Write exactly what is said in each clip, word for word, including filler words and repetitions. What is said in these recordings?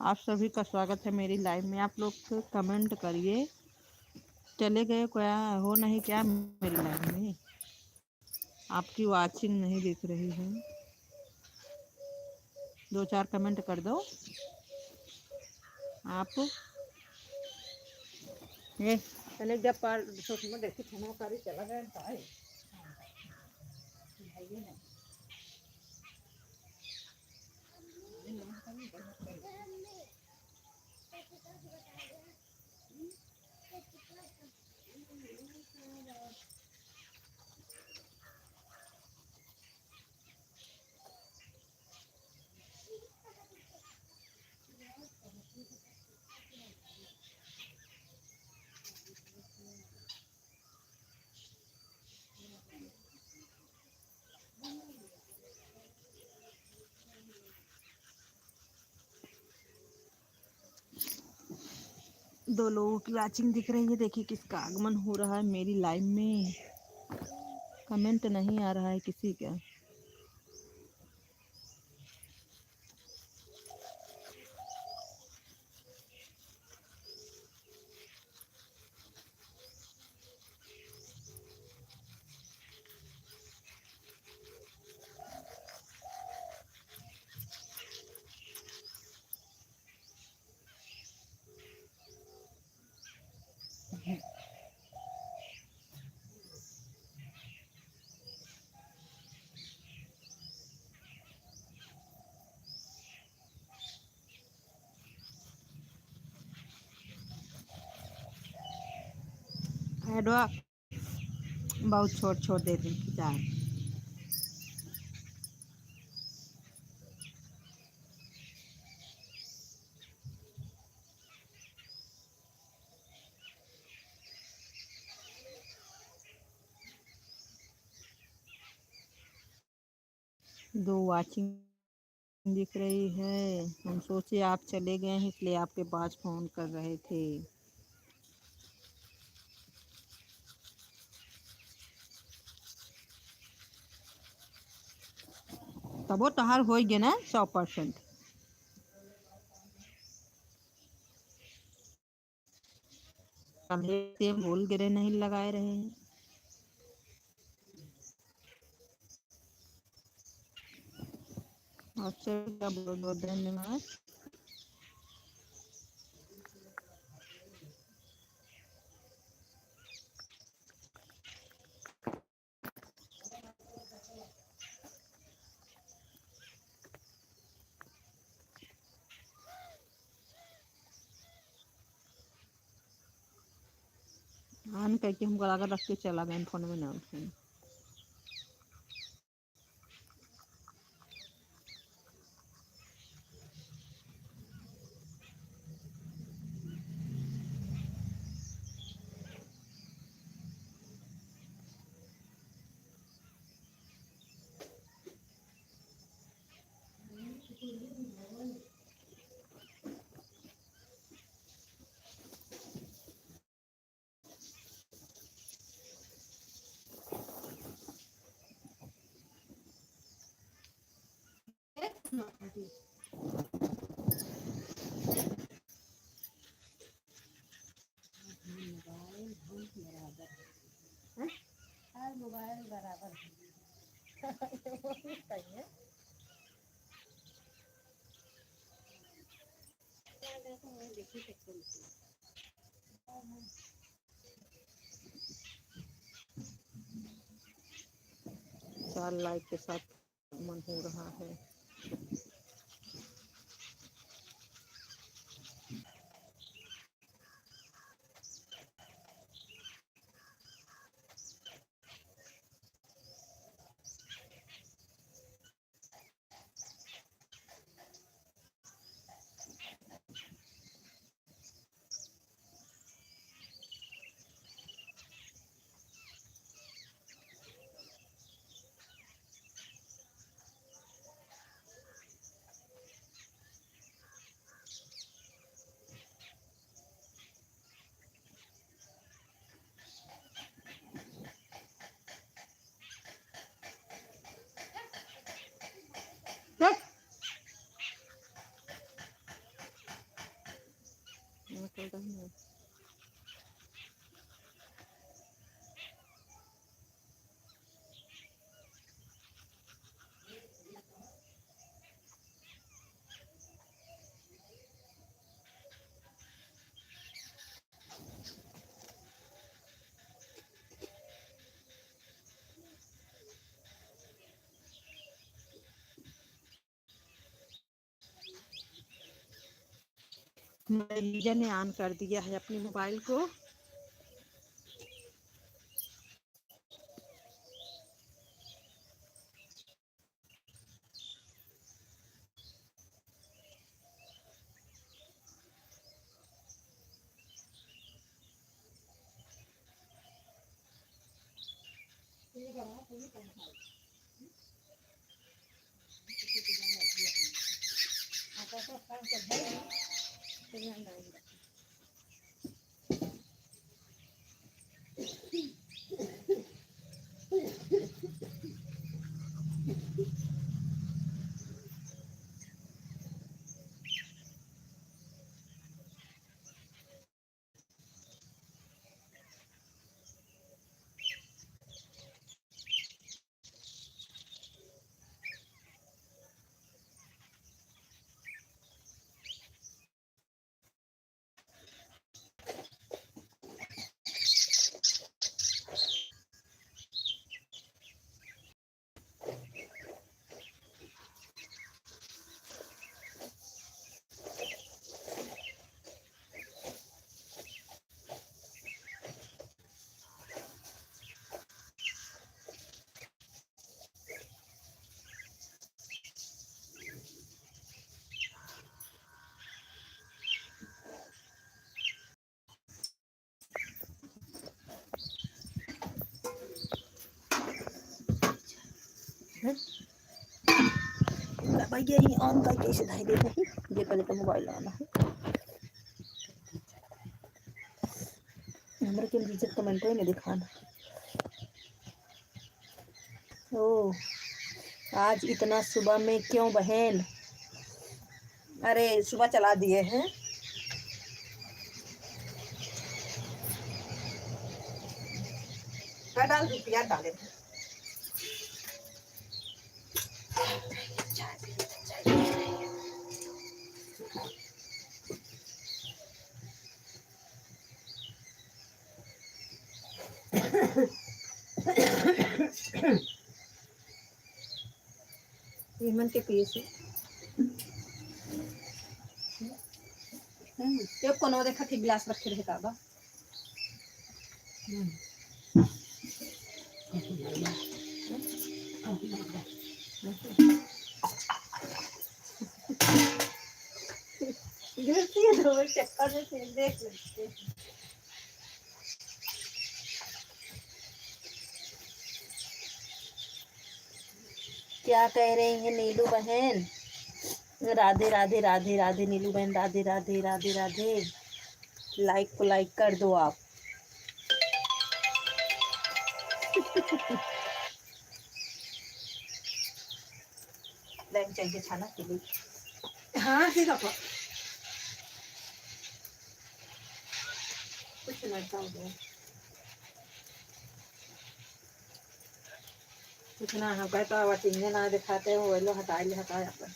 आप सभी का स्वागत है मेरी लाइव में। आप लोग comment करिए, चले गए क्या, हो नहीं क्या मेरी लाइव में? आपकी watching नहीं दिख रही है, दो चार comment कर दो आप। ये तने जब पार सोच में देखी, फोन करी, चला गया तो आई। दो लोगों की watching दिख रही है। देखिए, किसका आगमन हो रहा है मेरी लाइव में। Comment नहीं आ रहा है किसी का। एडवा बहुत छोट छोट दे दिन की चार। दो watching दिख रही है। हम सोचे आप चले गए हैं, इसलिए आपके पास फोन कर रहे थे। तबो तोहार होई गे ना सौ percent। हम एक same बोल गिरे नहीं लगाए रहे हैं। अच्छा, क्या बोल दो, धन्यवाद। हाँ, कह के हमको लगा रख के चला गए, फोन में ना उठे। मोबाइल बराबर है। चार लाइक के साथ मन हो रहा है। हमारे लीजा ने on कर दिया है अपने मोबाइल को। भाई, ये ही on करके इसे धर देते हैं। ये पहले तो मोबाइल on है। हमरे के लीजिए कमेंट में दिखाना। ओ, आज इतना सुबह में क्यों बहन? अरे, सुबह चला दिए हैं। क्या डाल दूँ? प्याज डाले। ईमन के पिए से। हम्म, ये कोनो देखा कि गिलास रखे रहे का बा? हम्म। गिरती है तो वो चक्कर में फिर देख लेते हैं। क्या कह रही हैं नीलू बहन? राधे, राधे, राधे, राधे नीलू बहन, राधे, राधे, राधे, राधे। Like को like कर दो आप। लाइन चाहिए छाना के लिए। हाँ, ठीक है। कुछ नहीं, काम दो। कुछ ना, हम कहता हुआ चिन्हे ना दिखाते हो, वो लो हटाए ले, हटाए अपन।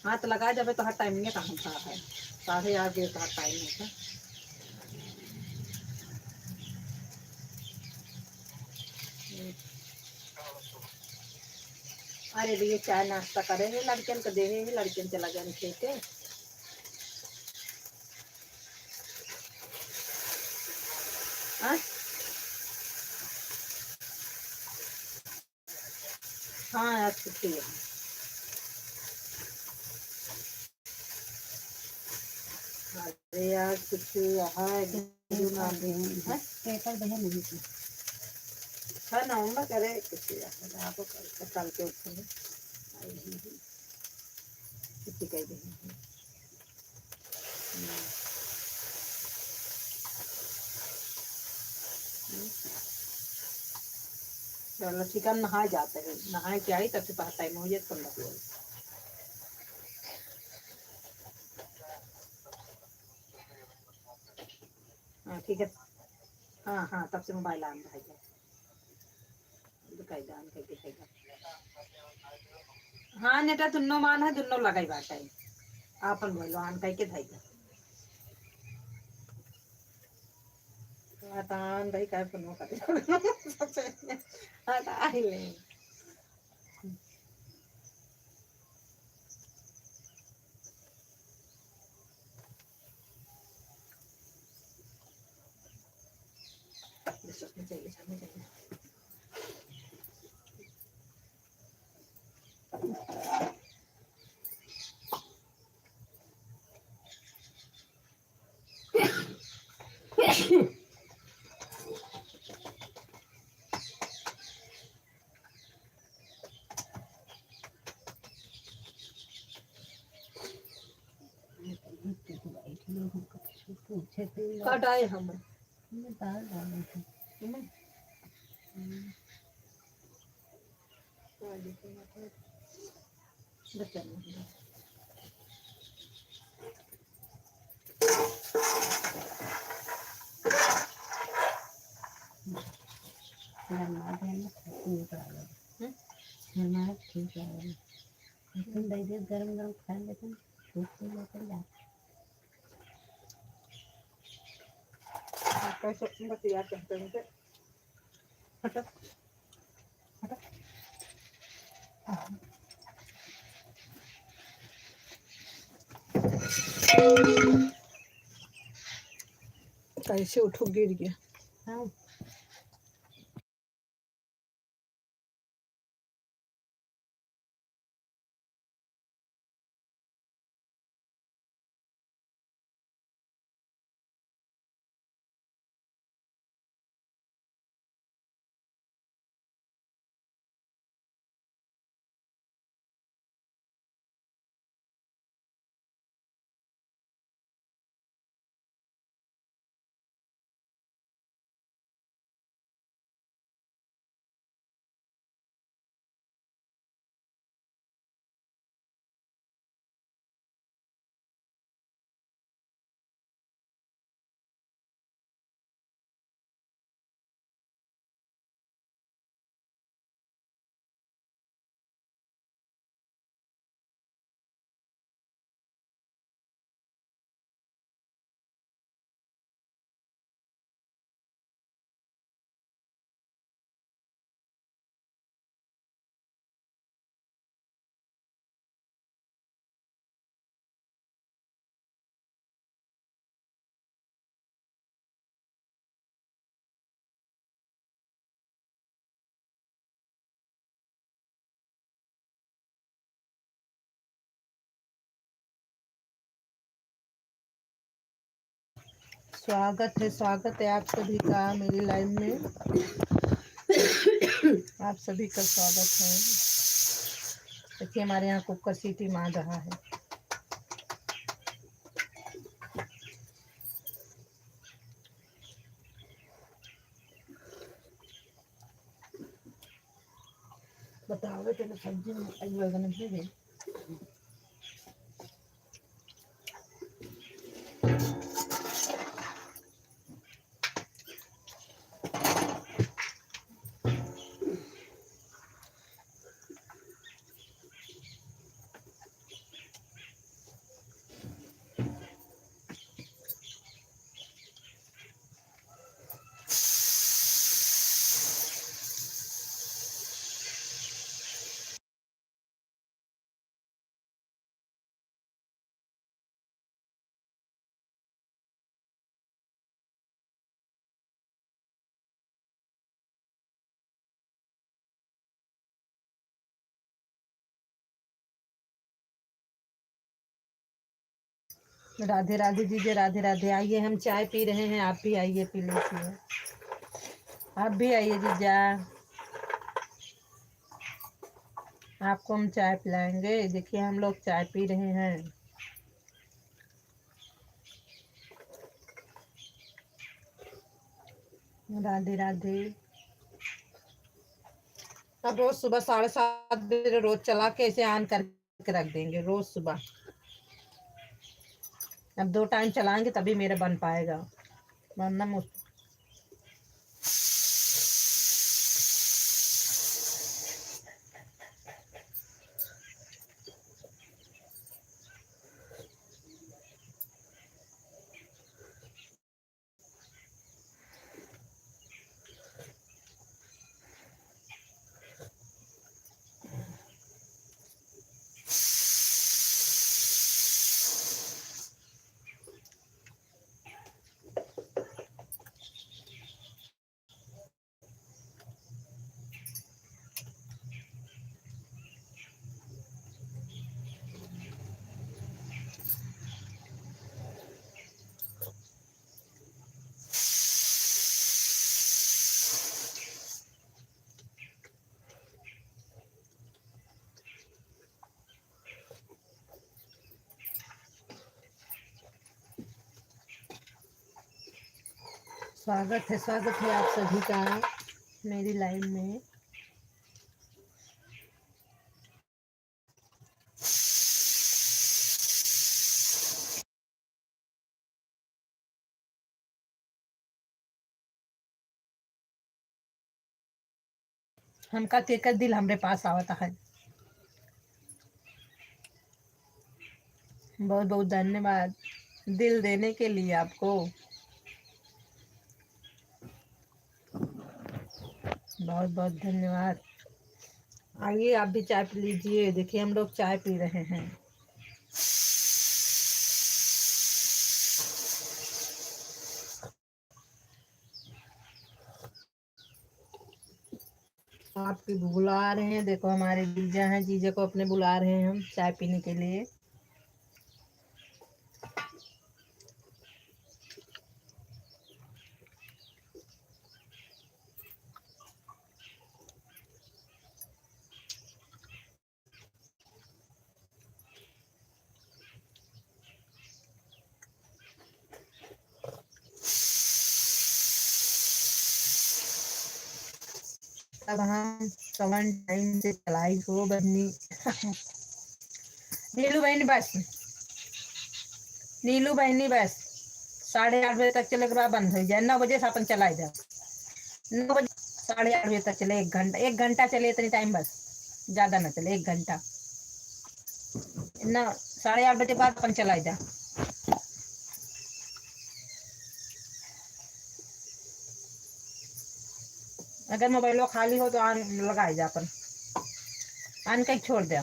हाथ लगा जब तो हर टाइम में काम था है, साढ़े आठ बजे तो हर टाइम में था। अरे भैया, चाय नाश्ता करे है, लड़कियन को दे है, लड़कियन चला जाने खेते। हाँ? हाँ, आज छुट्टी है। अरे यार, कुछ यहाँ है, जो ना दे हैं। पेपर दे नहीं थी। हाँ, नवंबर करे कुछ यहाँ, यहाँ पर कल, कल के उठेंगे। छुट्टी कर देंगे। चलो ठीक है, हम नहाए जाते हैं, नहाए के आई तब से पहाड़ टाइम हो जाए, पंद्रह बजे। हाँ ठीक है, हाँ हाँ, तब से मोबाइल ऑन रह गया। दिखाई दे, on करके दिखाई दे। हाँ, नेटा दुन्नो मान है, दुन्नो लगाई बाटे। आपन बोलो, on करके धई दे। हाँ, तो on रही, काहे फोन करे? हाँ, तो आई ले। कटाए हम। मैं दाल डाल रही थी। हम्म। हम्म। गरमा देना, ठीक आ गया। हम्म? गरमा ठीक आ गया। तुम दे दे, गरम गरम खा लेते हैं, सूप पी लेते हैं, जा। कैसे बतिया कहते हैं, हटो। कैसे उठो, गिर गया। हाँ। स्वागत है, स्वागत है आप सभी का मेरी लाइव में। आप सभी का स्वागत है। देखिए, हमारे यहाँ कुकर सीटी मार रहा है। बताओ, तेरे सब्जी में आई बैगन दे दे। राधे राधे जीजा, राधे राधे। आइए, हम चाय पी रहे हैं, आप भी आइए, पी लीजिए। आप भी आइए जीजा, आपको हम चाय पिलाएंगे। देखिए, हम लोग चाय पी रहे हैं। राधे राधे। अब रोज सुबह साढ़े सात बजे रोज चला के ऐसे on करके रख देंगे, रोज सुबह। अब दो टाइम चलाएंगे तभी मेरा बन पाएगा, वरना मुश्किल। स्वागत है, स्वागत है आप सभी का मेरी लाइव में। हमका केकर दिल हमरे पास आवत है। बहुत बहुत धन्यवाद दिल देने के लिए आपको। बहुत बहुत धन्यवाद। आइए, आप भी चाय पी लीजिए। देखिए, हम लोग चाय पी रहे हैं। आपकी बुला रहे हैं, देखो, हमारे जीजा हैं, जीजा को अपने बुला रहे हैं हम चाय पीने के लिए। अब हम कवन टाइम से चलाई हो बहनी। नीलू बहनी बस, नीलू बहनी बस, साढ़े आठ बजे तक चले के बाद बंद हो जाए, नौ बजे से अपन चलाई जाए। नौ बजे, साढ़े आठ बजे तक चले, एक घंटा, एक घंटा चले, इतनी टाइम बस, ज्यादा ना चले, एक घंटा ना, साढ़े आठ बजे बाद अपन चलाई जा। अगर मोबाइलो खाली हो तो आन लगाए जा अपन, आन कहीं छोड़ दे।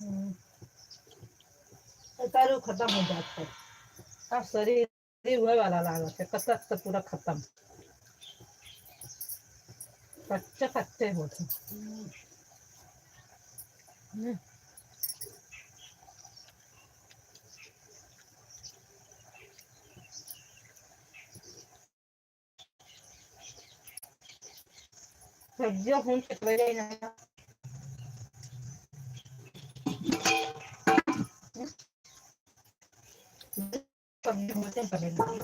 हम्म। ए, तारू खत्म हो जात है। अब शरीर, शरीर हुए वाला लागत है, कसरत से पूरा खत्म। कच्चे कच्चे होत हैं। हम्म। सब्जियों हम कटवे जाए ना। सब्जी हम कटवे जाए।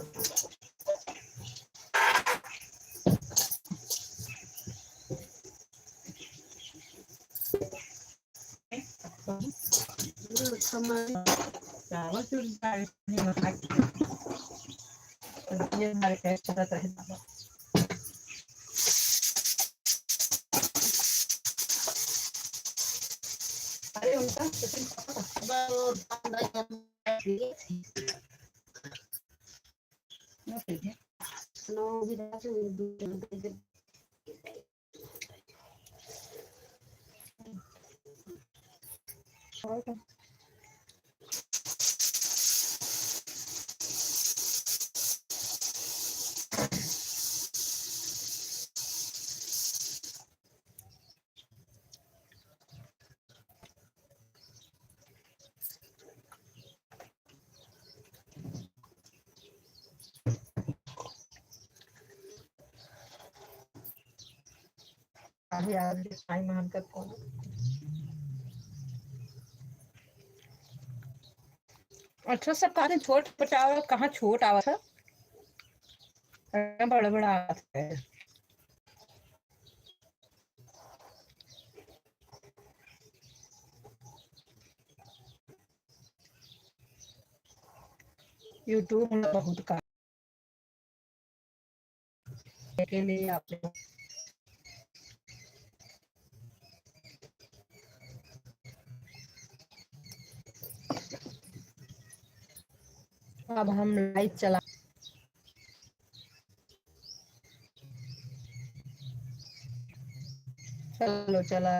अभी आज टाइम हम तक कौन? अच्छा, सब कहते छोट पटावा, कहाँ छोट आवत है? बड़ा बड़ा बात है। YouTube में बहुत का के लिए आप लोग। अब हम live चला, चलो चला।